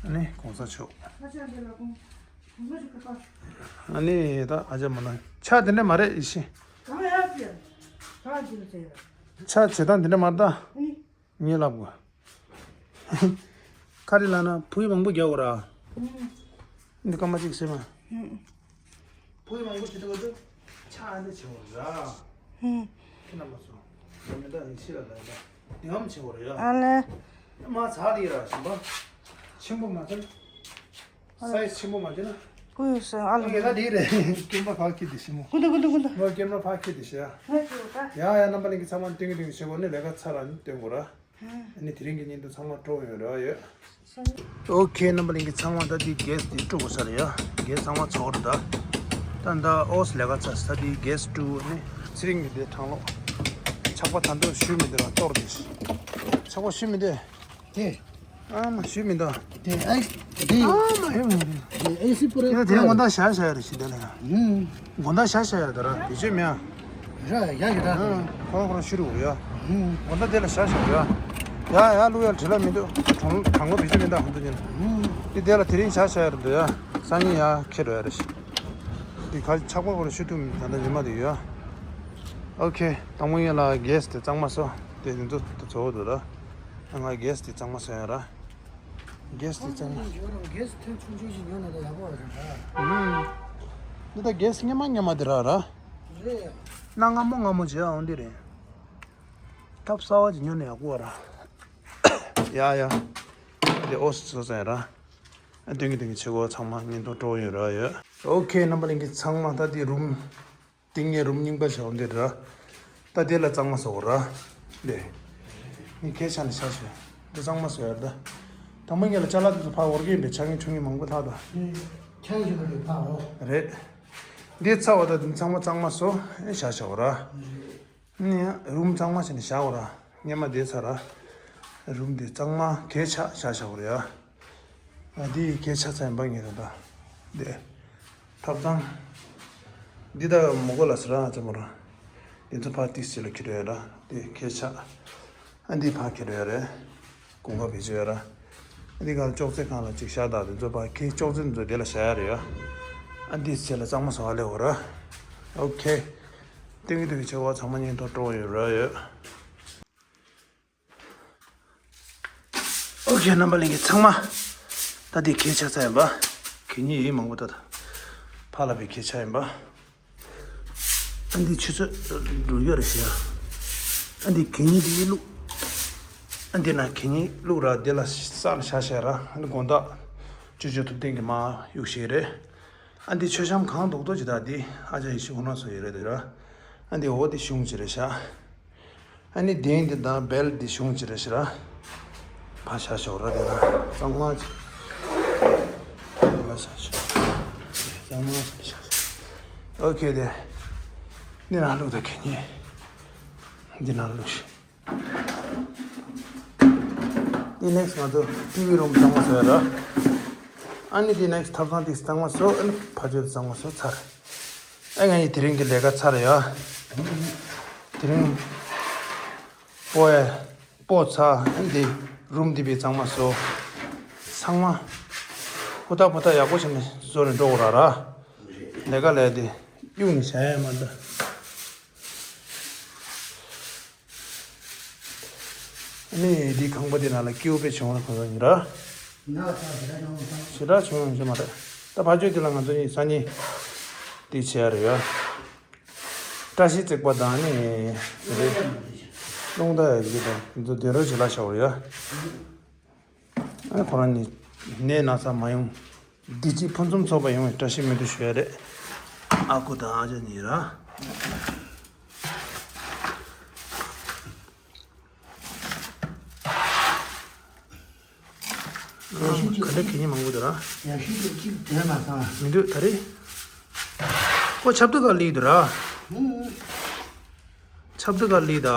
ཨ་ནི་གོང་ས་མཆོག་ཨ་ནི་ད་ཨ་ཅག་མ་ན་ཆ་དེ་འདྲ་མ་རེད་ཡེ་ཤེས། ཆ་བྱེད་སྟངས་དེ་འདྲ་མ་རེད་ད། ངས་ལབ་དགོས། ཁ་རི་ལ་ན་བུ་ཡི་མང་པོ་རྒྱག་དགོས་ར། འདི་སྐར་མ་གཅིག་ཟེར་མ། བུ་ཡི་མང་པོ་བྱེད་དུས་ཆ་ཨ་འདི་བྱེད་དགོས་ར། ཁྱེད་རྣམ་པ་ཚོ། མི་འདའ་ཡིན་ཤི་ལ་ལ་ལ། ཉམས་བྱེད་དགོས་ར་ཡ། ཨ་ལེ། མ་ཚ་དེ་ར་ཞིམ་པ། ཆེན་པོ་མ་ཚ། སའི་ཆེན་པོ་མ་བྱས་ན། ཀུ་ཡོད་ས་ཨ་ལ། ངས་ད་འདི་རེད། སྐྱེམས་པ་ཕར་ཁྱེར་དེ་ཞིམ་མོ། ཀུན་ཏུ་ཀུན་ཏུ་ཀུན་ཏུ། ངས་སྐྱེམས་པ་ཕར་ཁྱེར་དེ་ཞེ། ངས་ཀྱི་ཡོད་ད། ཡ་ཡ་རྣམ་པ་གླིང་གི་ཚང་མ་ཏིང་གི་ཏིང་གི་བྱེད་དགོས་ནི་ལས་ཀ་ཚར་ལ་ནི་སྟོན་དགོས་ར། ཨ་ནི་དེ་རིང་གི་ཉིན་དུ་ཚང་མ་སྤྲོ་ཡོང་རེ་བ་ཡོད། ཨོ་ཁེ། རྣམ་པ་གླིང་གི་ཚང་མ་ད་འདི་གེ་སི་འདི་སྤྲོ་དགོས་ས་རེད་ཡ། གེ་སི་ཚང་མ་ཚོགས་རེད་ད། ད་ད་ཨོ་སི་ལས་ཀ་ཚར་ས་འདི་གེ་སི་སྤྲོ་ནི་ཚེ་རིང་གི་འདི་གྲང་ལོག་ཆག་པ་ད་འདོད་ཞུ་མི་འདི་ལ་གཏོར་འདི། ཆག་པ་ཞུ་མི་འདི། དེ། ཨ་མ་ཞུ་མི་འདུག་དེ་ཨེ་དེ། ཨ་མ་ཧེ་མ་རེད། དེ་ཨེ་སི་པུ་རེ་ཡ་དེ་དགོང་དག་ཤ་ཤ་ཡ་རེད་ཤི་དེ་ལ་ཡ། ཧུམ། དགོང་དག་ཤ་ཤ་ཡ་དེ་ར་དེ་ཆོས་མེད་ཨ། ར་ཡ་ཡ་ར། ཨ་ཁོ་རང་ཁོ་རང་ཤི་རུ་ཡ། ཧུམ། དགོང་དག་དེ་ལ་ཤ་ཤ་ཡ། ཡ་ཡ་ལུ་ཡ་བྲེལ་བ་མི་འདུག་གྲང་གྲང་གློ་བེད་སྤྱོད་མི་འདུག་ཧམ་དུ་ཉན། འདི་དེ་ལ་དེ་རིང་ཆ་ཆ་ཡར་འདུག་ཡ། སང་ཉིན་ཡ་ཁྱེར་རོ་ཡ་རེ་ཤི། འདི་ག་ཆག་པ་བོར་ཤུ་ཐུ་མི་ད་ལྟ་ཉི་མ་དེ་ཡོད། ཨོ་ཁེ། དང་པོ་ཡིན་ལ་གེས་དེ་གཙང་མ་བཟོ། དེ་ནི་འདུག་ཏུ་ཚོ་འདུག་ད། ང་གེས་དེ་གཙང་མ་བཟོ་ཡ་ར། གེས་དེ་གཙང་མ། གེས་ཐོན་ཆུང་ཆུང་ཞིག་ཉོ་ན་ད་ཡག་པོ་རེད་ད། ཨུམ། འདི་ད་གེས་སྔ་མ་སྔ་མ་དེ་ར་ར། རེད། ན་སྔ་མོ་སྔ་མོ་བྱས་འོང་དེ་རེད། ཐབ་གསར་བ་ཅིག་ཉོ་ནས་ཡག་པོ་ར། ཡ་ཡ། དེ་ཨོ་སི་སོ་སོ་ཡ་ར། ཨ་དེང་གི་དེང་གི་ཆེ་གོ་ཚང་མ་ཉིན་ཐོ་སྤྲོ་ཡོད་ར་ཡོད། ཨོ་ཁེ། རྣམ་པ་ལྷན་རྒྱས་ཚང་མ་ད་དེ་རུམ། དེང་ངས་རུམ་རྙིང་པ་བཞག་འདི་ར། ད་དེ་ལ་གཙང་མ་བཟོ་ར། དེ། ངས་ཁས་ཆ་ནས་ཆ་ཞོད། འདི་གཙང་མ་བཟོ་ཡ་ད། དང་པོ་ངས་ལ་ཅ་ལག་དེ་ཚོ་ཕར་འོར་གྱི་ཡིན་པའི་ཆ་ངན་ཆུང་ངན་མང་པོ་ལྷག་ད། ཆ་ངན་ཆུང་ངན་ཕར་འོར། རེད། འདི་ཚ་བ་ད་འདི་ཚང་མ་གཙང་མ་བཟོ་ཨེ་བཞག་བཞག་ར། ནི་རུམ་གཙང་མ་བྱས་ནས་བཞག་འོ་ར། སྔན་མ་དེ་ཚར་ར། རུམ་དེ་གཙང་མ་གས་ཆག་བཞག་བཞག་འོ་ར་ཡ། ཨ་དེ་གས་ཆག་ཚར་ཡིན་པ་ངེས་རེད་ད། དེ། ཐབ་ཚང་། འདི་ད་མོ་གོ་ལ་ཟེར་ར་ཨ་ཅེ་མོ་ར། དེ་ཚོ་ཕར་ཏིག་ཙེ་ལ་ཁྱེར་ཡོད་ར། དེ་གས་ཆག་ཨ་འདི་ཕར་ཁྱེར་ཡོད་རེད། གོང་ཁ་བེད་སྤྱོད་ཡོད་ར། ཨ་འདི་ག་ལ་ཅོག་ཙེ་གང་ལ་ཅིག་བཞག་ད་དེ་ཚོ་ཕར་ཁྱེར་ཅོག་ཙེ་འདི་ཚོ་དེ་ལ་བཞག་ཡ་རེད་ཡ། ཨ་འདི་ཚེ་ལ་གཙང་མ་བཟོ་བ་ལས་འོ་ར། ཨོ་ཁེ། ཏིང་གི་ཏིང་གི་ཆེ་བ་ཚང་མ་ཉིན་ཐོ་སྤྲོ་ཡོད་ར་ཡོད། ཨོ་ཁེ། རྣམ་པ་ལྷན་རྒྱས་ཚང་མ། ད་འདི་གས་ཆག་ཚར་ཡིན་པ། གད་སྙིགས་ཡིན་མང་པོ་ད་ད། ཕར་ལ་བའི་གས་ཆག་ཡིན་པ། ཨ་འདི་ཆུ་ཚོད་འགྲོ་ཡོད་རེད་ཤག་ཨ་འདི་གད་སྙིགས་འདི་བླུགས། ཨ་འདི་ན་གད་སྙིགས་བླུགས་ར་འདི་ལ་ས་ལ་བཞག་བཞག་ར་ཨ་འདི་དགོང་དག་ཅོ་ཅོ་ཐུབ་བསྟན་གྱི་མ་གཡུག་ཞིག་རེད། ཨ་འདི་མཆོད་བཤམས་གང་རྡོག་རྡོག་ཅིག་དང་འདི་ཨ་ཅག་ཡེ་ཤེས་ཁོང་རང་ཚོ་ཡོད་རེད་དེ་ར། ཨ་འདི་འོ་འདི་གཞུང་ཅིག་རེད་ཤག་ཨ་ནི་གདན་འདི་དང་བེལ་འདི་གཞུང་ཅིག་རེད་ཤག་ཕར་བཞག་ཤོག་ར་དེ་ལ་གཙང་མ་ཅིག་དེ་ལ་བཞག་ཤོག་གཙང་མ་ཅིག་བཞག་ཤོག་ཨོ་ཁེ་དེ། འདི་ནང་བླུགས་དང་གད་སྙིགས། འདི་ནང་བླུགས་ཤིག་འདི་ནེག་སི་ང་ཚོ་ཊི་ཝི་རུམ་གཙང་མ་བཟོ་ཡ་ར། ཨ་ནི་འདི་ནེག་སི་ཐབ་ཚང་འདི་གཙང་མ་བཟོ། ཨ་ནི་ཕ་ཆོས་གཙང་མ་བཟོ་ཚར། ཨ་ང་ཡི་དེ་རིང་གི་ལས་ཀ་ཚར་ཡ། དེ་རིང་སྤོ་ཡ། སྤོ་ཚར། ཨ་ནི་འདི་རུམ་འདི་བི་གཙང་མ་བཟོ། ཚང་མ་ཧུ་ཐག་ཕུ་ཐག་ཡག་པོ་བྱས་ནས་བཟོ་ནས་འགྲོ་དགོས་ར་ར། ལས་ཀ་ལས་འདི་གཡུག་ནས་བྱ་ཡ་མ་འདུག་ཨ་ནི་འདི་ཁང་པ་འདི་ནང་ལ་སྐྱེ་བོ་དཔེ་བྱུང་བ་གང་ཡིན་ར། ཞེ་དྲག་བྱུང་ཡོང་གི་མ་རེད། ད་ཕ་ཆོས་འདི་ལ་ང་ཚོ་གཉིས་སང་ཉིན་འདི་བྱེད་ཡ་རེད་ཡ། བཀྲ་ཤིས་བརྩེགས་པ་དང་ནི་རེད། རླུང་རྟ་ཡ་གི་དང་འདི་ཚོ་དེ་རོ་བྱེད་ལ་བྱ་བ་རེད་ཡ། ཨ་ཁོ་རང་ནི་ནད་ན་ཚ་མ་ཡོང་། བདེ་སྐྱིད་ཕུན་སུམ་ཚོགས་པ་ཡོང་བའི་བཀྲ་ཤིས་སྨོན་འདུན་ཞུ་ཡ་རེད། ཨ་ཁུ་དང་ཨ་ཅག་གཉིས་ར། ག་འདྲ་གད་སྙིགས་མང་པོ་འདུག་ར། ཡ་ཤི་དེ་གཅིག་དྲན་མ་སོང་། མི་འདུག་ད་རེད། ཁོ་ཆབ་ཏུ་ག་ལི་འདུག་ར། ཆབ་ཏུ་ག་ལི་ད།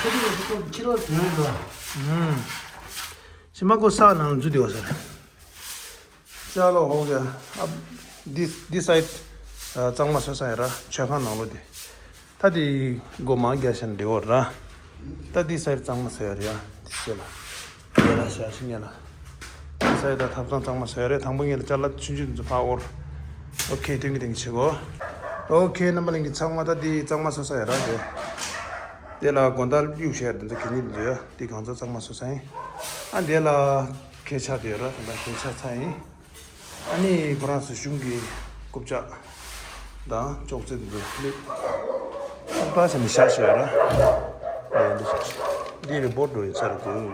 ཆབ་ཏུ་ག་ཁོ་ཕྱི་ལོགས་དོན་འདུག་ཨུམ། ཞི་མ་ཁོ་ས་ནང་འཛུལ་བསྡད་པ་ས་རེད། ཅ་ལོ་ཧོ་ག་ཨ། འདི་འདི་སའིཌ་གཙང་མ་བཟོ་ས་ཡ་ར་མཆོད་ཁང་ནང་ལོགས་འདི། ད་དེ་སྒོ་མང་རྒྱག་བཞིན་འདྲི་བོ་ར། ད་དེ་སའི་གཙང་མ་བཟོ་ཡ་རེད་ཡ། དེ་ཤེས་ལ། ཡ་ལ་ཤ་ཤི་ཉ་ལ། དེ་སའི་ད་ཐབ་ཚང་གཙང་མ་བཟོ་ཡ་རེད། དང་པོ་ངེད་ལ་ཅ་ལག་ཆུང་ཆུང་འདི་ཚོ་ཕར་དབོར། ཨོ་ཁེ་ཏིང་གི་ཏིང་གི་བྱེད་གོ། ཨོ་ཁེ་རྣམ་པ་ལྷན་རྒྱས་ཚང་མ་ད་དེ་གཙང་མ་བཟོ་ས་ཡ་ར་དེ། དེ་ལ་དགོང་དག་གཡུག་བཤད་དེ་ཚོ་གད་སྙིགས་འདི་ཚོ་ཡ་དེ་གང་ཚོ་གཙང་མ་བཟོ་ས་ཡིན། ཨ་དེ་ལ་གས་ཆག་དེ་ཡོད་ར་དེ་ལ་གས་ཆག་ཚ་ཡིན། ཨ་ནི་ཁོ་རང་ཚོ་གཞུང་གི་རྐུབ་ཀྱག་དང་ཅོག་ཙེ་འདི་ཚོ་ལྷུག་པ་བྱས་ནས་བཞག་བཞག་ཡོད་ར། འདི་རི་པོར་འགྲོ་ཡི་ཚར་དགོས།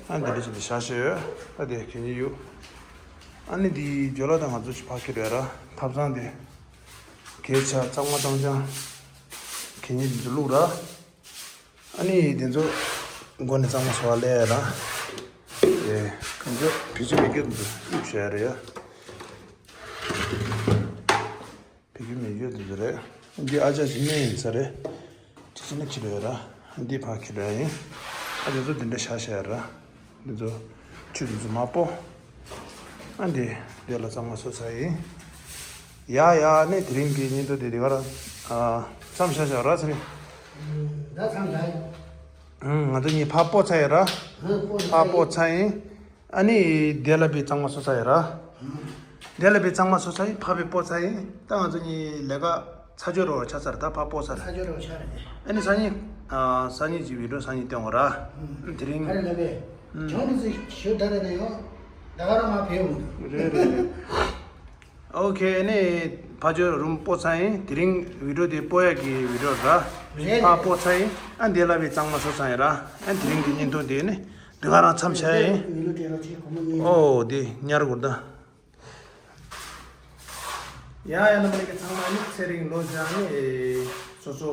ཨ་འདི་འདྲ་བྱས་ནས་བཞག་བཞག་ཡོད། ཨ་དེ་གད་སྙིགས་ཡོད། ཨ་ནི་འདི་ཇོ་ལགས་དང་ང་ཚོ་ཕར་ཁྱེར་ཡོད་ར། ཐབ་ཚང་འདི་གས་ཆག་གཙང་མ་གཙང་རྐྱང་གད་སྙིགས་འདི་ཚོ་བླུགས་ར། ཨ་ནི་དེ་ཚོ་མགོ་ནས་གཙང་མ་བཟོ་བ་ལས་ར། དེ་གང་ཚོད་བེད་སྤྱོད་མེད་རྒྱུ་དེ་ཚོ་གཡུག་བཞག་ཡ་རེད་ཡ། བེད་སྤྱོད་མེད་རྒྱུ་དེ་ཚོ་རེད། འདི་ཨ་ཅག་གི་སྨན་ཡིན་ས་རེད། དེ་ཚོ་ནི་ཁྱེར་ཡོད་ར། འདི་ཕར་ཁྱེར་ཡོད་ཡིན། ཨ་དེ་ཚོ་དེ་འདྲ་བཞག་བཞག་ཡ་ར། འདི་ཚོ་ཆུ་དེ་ཚོ་མ་སྤོ། ཨ་འདི་འདི་ལ་གཙང་མ་བཟོ་ཚར་ཡིན། ཡ་ཡ་ནི་དེ་རིང་གི་ཉིན་ཐོ་དེ་དེ་ག་ར་ཨ་མཚམས་བཞག་བཞག་ར་ཚེ་རིང་། ད་མཚམས་བཞག་ཡིན། ང་ཚོ་གཉིས་ཕར་སྤོ་ཚར་ཡོད་ར། ཕར་སྤོ་ཚར་ཡིན། ཨ་ནི་དེ་ལ་པའི་གཙང་མ་བཟོ་ཚར་ཡོད་ར། དེ་ལ་པའི་གཙང་མ་བཟོ་ཚར་ཡིན། ཕར་པའི་སྤོ་ཚར་ཡིན། ད་ང་ཚོ་གཉིས་ལས་ཀ་ཚར་ཆོད་རོ་ཆ་ཚར། ད་ཕར་སྤོ་ཚར། ཚར་ཆོད་རོ་ཆ་རེད། ཨ་ནི་སང་ཉིན། ཨ། སང་ཉིན་གྱི་བི་ཌིའོ་སང་ཉིན་སྟོན་དགོས་ར། དེ་རིང་། ཨ་རེ་ལ་པའི་ཁྱོད་ནི་ཚེ་ཞུ་ད་རེ་ནས་ཡོང་། ད་ག་རང་མ་ཕེབས་འོང་། རེད་རེད་རེད། ཨོ་ཁེ། ཨ་ནི་ཕ་ཇོ་རུམ་སྤོ་ཚར་ཡིན། དེ་རིང་བི་ཌིའོ་དེ་སྤོ་ཡག་གི་བི་ཌིའོ་ར། རེད། ཕར་སྤོ་ཚར་ཡིན། ཨ་འདི་ལ་བའི་གཙང་མ་བཟོ་ཚར་ཡིན་ར། ཨ་དེ་རིང་གི་བརྙན་ཐུང་དེ་ནི་འདི་ག་རང་མཚམས་བཞག་ཡིན། ཨོ་དེ་ཉར་དགོས་ད། ཡ་ཡ་ན་མ་ལི་གི་ཚང་མ་ནི་ཚེ་རིང་ལོ་བཞག་ནི་སོ་སོ།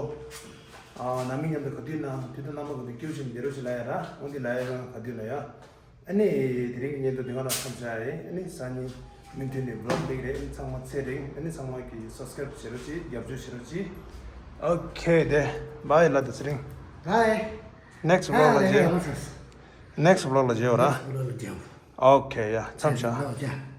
ཨ་ནང་མི་མཉམ་དུ་ག་དུས་ན་དུས་དང་རྣམ་པ་ག་དུས་སྐྱིད་པོ་བྱས་ནས་བསྡད་རོགས་ཞེས་ལབ་ཡ་ར། འོ་འདི་ལབ་ཡ་ག་དུས་ན་ཡ། ཨ་ནི་དེ་རིང་གི་བརྙན་ཐུང་འདི་ག་ན་མཚམས་བཞག་ཡིན། ཨ་ནི་སང་ཉིན་མུ་མཐུད་ནས་བི་ལོག་འདི་རེད། ཨ་ནི་ཚང་མ་ཚེ་རིང་། ཨ་ནི་ཚང་མ་གིས་སབ་སི་ཀ་རེབ་བྱེད་རོགས་གྱིས། རྒྱབ་སྐྱོར་བྱེད་རོགས་གྱིས། ཨོ་ཁེ། དེ་བྷའི་ལ་དེ་ཚེ་རིང་། བྷའི། ནེག་སི་བི་ལོག་ལ་མཇལ། ནེག་སི་བི་ལོག་ལ་མཇལ་བ་ར། ཨོ་ཁེ། ཡ་མཚམས་བཞག།